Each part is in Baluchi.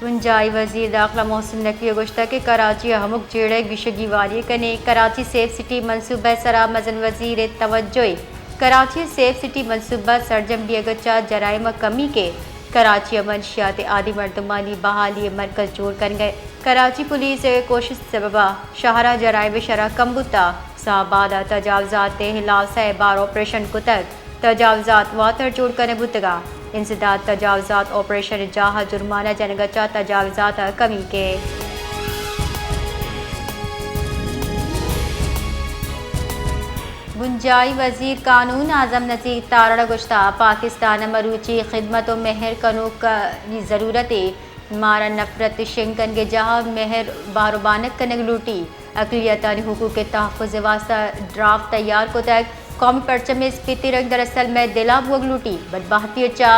بنجاہی وزیر داخلہ محسن نقوی ءَ گوشتگ کہ کراچی ءِ ہمک جیڑہ ءِ گیشگیواری ءَ کنیں، کراچی سیف سٹی منصوبہ ءِ سرا مزن وزیر ءِ توجہ ءَ۔ کراچی ءِ سیف سٹی منصوبہ سرجم بیگ ءَ چہ جرائم ءَ کمی کیت، کراچی ءَ منشیات ءِ عادی مردمانی بحالی ءِ مرکز جوڑ کنگ ءَ کراچی پولیس ءِ کوشست ءِ سبب ءَ شہر ءَ جرائم ءِ شرح کم بوتگ، اسلام آباد ءَ تجاوزات ءِ ہلاس ءِ بار آپریشن کتگ۔ تجاوزات واتر جوڑ کنگ بوتگ ءُ انسداد تجاوزات آپریشن ءِ جاہ ءَ جرمانہ جنگ ءَ چہ تجاوزات ءَ کمی کیت۔ بنجاہی وزیر قانون اعظم نذیر تارڑ ءَ گوشتگ، پاکستان ءَ مروچی خدمت ءُ مہر کنوک ءِ ضرورت ایں، مارا نفرت شنگ کنگ ءِ جاہ ءَ مہر بہر ءُ بانگ کنگ لوٹی۔ اقلیتانی حقوق ءِ تحفظ ءِ واستہ ڈرافٹ تیار کتگ۔ قومی پرچم ءِ سپیتی رنگ دراصل مئے دل ءَ بوگ لوٹی۔ بدبختی ءَ چہ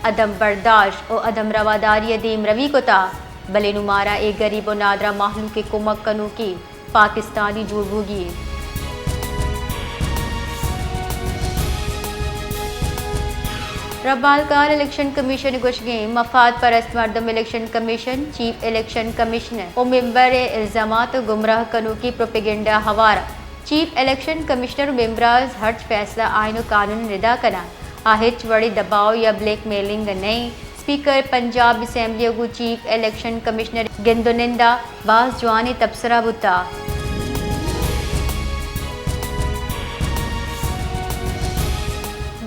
عدم برداشت ءُ عدم رواداری ءَ دیمروی کتگ، بلے نوں مارا اے گریب ءُ نادراہ مہلوک ءِ کمک کنوکی پاکستانی جوڑ بوگی ایں۔ ربالکار الیکشن کمیشن ءِ گوشگ ایں، مفاد پرست مردم election commission, chief election commissioner ءُ ممبر ءِ الزامات ءُ گمراہ کنوکی پروپیگنڈا ءِ ہوار ءَ چیف الیکشن کمشنر ءُ ممبر ءَ ہرچ فیصلہ آئین ءُ قانون ءِ ردا کناں، آ ہچ وڑیں دباؤ یا بلیک میلنگ ءَ نہ ایں۔ اسپیکر پنجاب اسمبلی ءَ گوں چیف الیکشن کمشنر ءِ گند ءُ نند ءَ باز جوانیں تبصرہ بوتگ۔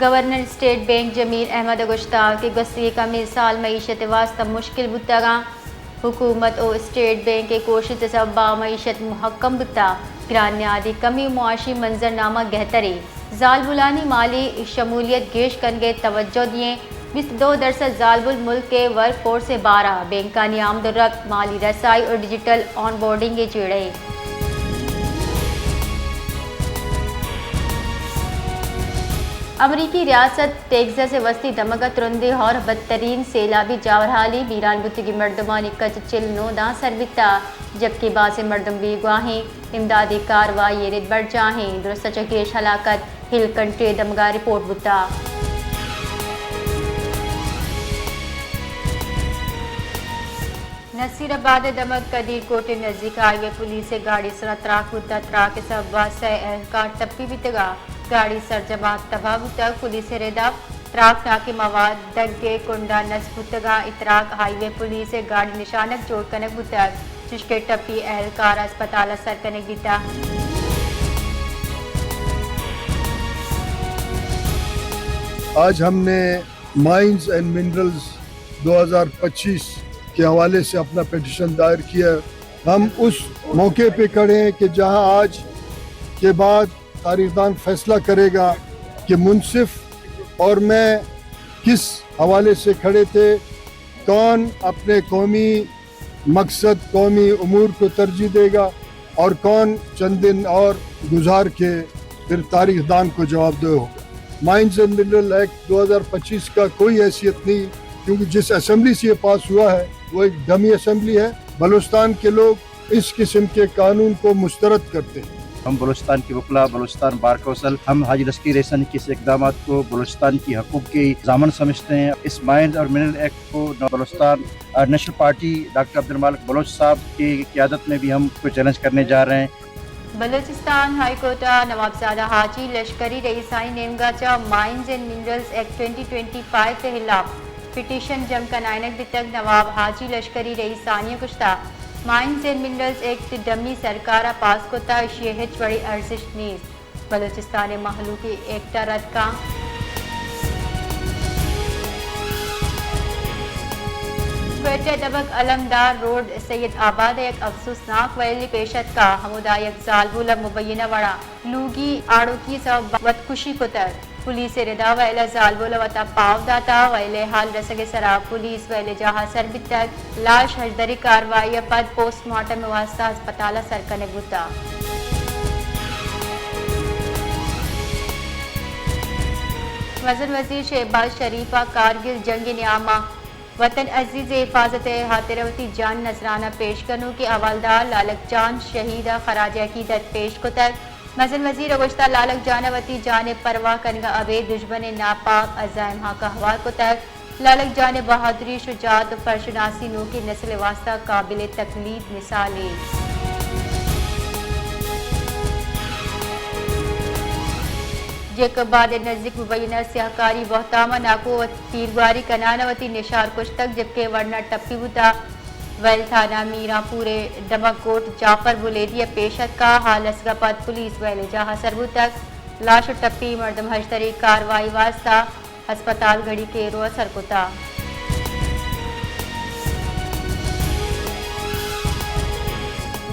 گورنر اسٹیٹ بینک جمیل احمد ءَ گوشتگ کہ گوستگیں کمیں سال معیشت ءِ واستہ مشکل بوتگ اَنت، حکومت ءُ اسٹیٹ بینک ءِ کوشست ءِ سبب ءَ معیشت مہکم بوتگ، گران نہادی کمی ءُ معاشی منظرنامہ گہتر ایں۔ زالبولانی مالی شمولیت گیش کنگ ءِ توجہ دئیں، بیست ءُ دو درسد زالبول ملک ءِ ورک فورس ءِ بہر ءَ، بینکانی آمد ءُ رفت، مالی رسائی ءُ ڈیجیٹل آن بورڈنگ ءِ جیڑہ ایں۔ امریکی ریاست ٹیگزس ءِ وسطی دمگ ءَ ترندیں ہور ءُ بدترین سیلابی جاورحالے، بیران بوتگیں مردمانی کچ چل نو داں سر بیتگ، جبکہ بازیں مردم بیگواہ ایں۔ امدادی کاروائی ءِ رد برجاہ ایں۔ درستاں چہ گیش ہلاکت ہل کنٹری ءِ دمگ ءَ رپورٹ بوتگ۔ نصیر آباد ءِ دمگ قدیر کوٹ ءِ نزیک ہائی وے پولیس ءِ گاڑی ءِ سرا تراک بوتگ۔ تراک ءِ سبب ءَ سئے اہلکار ٹپی بیتگ ءُ گاڑی سرجم ءَ تباہ بوتگ۔ پولیس ءِ رد ءَ تراکناکیں مواد دگ ءِ کنڈ ءَ نصب بوتگ اَنت۔ اے تراک ہائی وے پولیس ءِ گاڑی نشانگ جوڑ کنگ بوتگ، چشکہ ٹپی اہلکار ءَ ہسپتال ءَ سر کنگ بیتگ۔ آج ہم نے مائنز اینڈ منرلز دو ہزار پچیس کے حوالے سے اپنا پٹیشن دائر کیا۔ ہم اس موقع پہ کھڑے ہیں کہ جہاں آج کے بعد تاریخ دان فیصلہ کرے گا کہ منصف اور میں کس حوالے سے کھڑے تھے، کون اپنے قومی مقصد، قومی امور کو ترجیح دے گا اور کون چند دن اور گزار کے پھر تاریخ دان کو جواب دہ ہوگا۔ مائنز اینڈ منرل ایکٹ دو ہزار پچیس کا کوئی حیثیت نہیں، کیونکہ جس اسمبلی سے یہ پاس ہوا ہے، وہ ایک ڈمی اسمبلی ہے۔ بلوچستان کے لوگ اس قسم کے قانون کو مسترد کرتے ہیں۔ ہم بلوچستان کے وکلاء، بلوچستان بار کونسل، ہم حاجی لشکری رئیسانی کس اقدامات کو بلوچستان کی حقوق کی ضامن سمجھتے ہیں۔ اس مائنز اور منرل ایکٹ کو نو-، بلوچستان اور نیشنل پارٹی ڈاکٹر عبدالمالک بلوچ صاحب کی قیادت میں بھی ہم کو چیلنج کرنے جا رہے ہیں۔ بلوچستان ہائی کورٹ ءَ نوابزادہ حاجی لشکری رئیسانی نیمگ ءَ چہ mines and minerals act twenty twenty five ءِ ہلاپ پٹیشن جم کنائینگ بیتگ۔ نواب حاجی لشکری رئیسانی ءَ گوشتگ، mines and minerals act dummy سرکار ءَ پاس کتگ، ایشی ءِ ہچ وڑیں ارزشت نیست۔ بلوچستان ءِ مہلوک اے ایکٹ ءَ رد کن۔ کوئٹہ ءِ دمگ علمدار روڈ سید آباد ءَ یک افسوسناک وئیلے پیش اتکگ، ہمودا یک زالبول ءَ مبینہ وڑا لوگی آڑوکی ءِ سبب ءَ وتکشی کتگ۔ پولیس ءِ ردا وئیل ءَ زالبول ءَ وتا پاہو داتگ۔ وئیل ءِ حال رسگ ءِ سرا پولیس وئیل ءِ جاہ ءَ سر بیتگ۔ لاش ہژدری کاروائی ءَ پد پوسٹ مارٹم ءِ واستہ ہسپتال ءَ سر کنگ بوتگ۔ مزن وزیر شہباز شریف ءَ کارگل جنگ ءِ نیام ءَ وطن عزیز ءِ حفاظت ءِ ہاترا وتی جان نذرانہ پیش کنوکیں حوالدار لالک جان شہید ءَ خراج عقیدت پیش کتگ۔ مزن وزیر ءَ گوشتگ، لالک جان ءَ وتی جان ءِ پرواہ کنگ ءَ ابید دژمن ءِ ناپاک عزائم ہاک ءَ ہوار کتگ۔ لالک جان ءِ بہادری، شجاعت ءُ پرشناسی نوکیں نسل ءِ واستہ قابل تقلید مثالے۔ جیکب آباد ءِ نزیک مبینہ سیاہکاری بہتام ءَ ناکو ءَ تیرگواری کنان ءَ وتی نشار کشتگ، جبکہ ورنا ٹپی بوتگ۔ ویل تھانہ میران پور ءِ ڈمک کوٹ جعفر بلیدی ءَ پیش اتکا، حال رسگ ءَ پد پولیس ویل ءِ جاہ ءَ سر بوتگ۔ لاش ءُ ٹپی مردم ہژدری کاروائی واستہ ہسپتال گھڑی کیرو ءَ سر کتا۔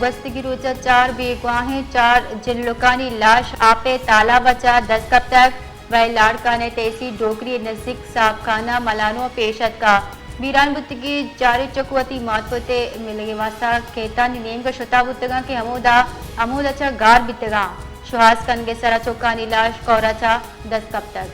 گوستگی روچ ءَ چار بیگواہیں چار جنلکانی لاش آپ ءِ تالاب ءَ چہ دست کپتگ۔ وئے لاڑکانہ ءِ تحصیل ڈوکری ءِ نزیک صاحب خانہ ملانو ءَ پیش اتکا۔ بیران بوتگیں چاریں چک وتی مات پت ءِ ملگ ءِ واستہ کھیتانی نیمگ ءَ شتا بوتگاں کہ ہمودا، ہمودا چہ گار بیتگاں۔ شوہاز کنگ ءِ سرا چکانی لاش کور ءَ چہ دست کپتگ۔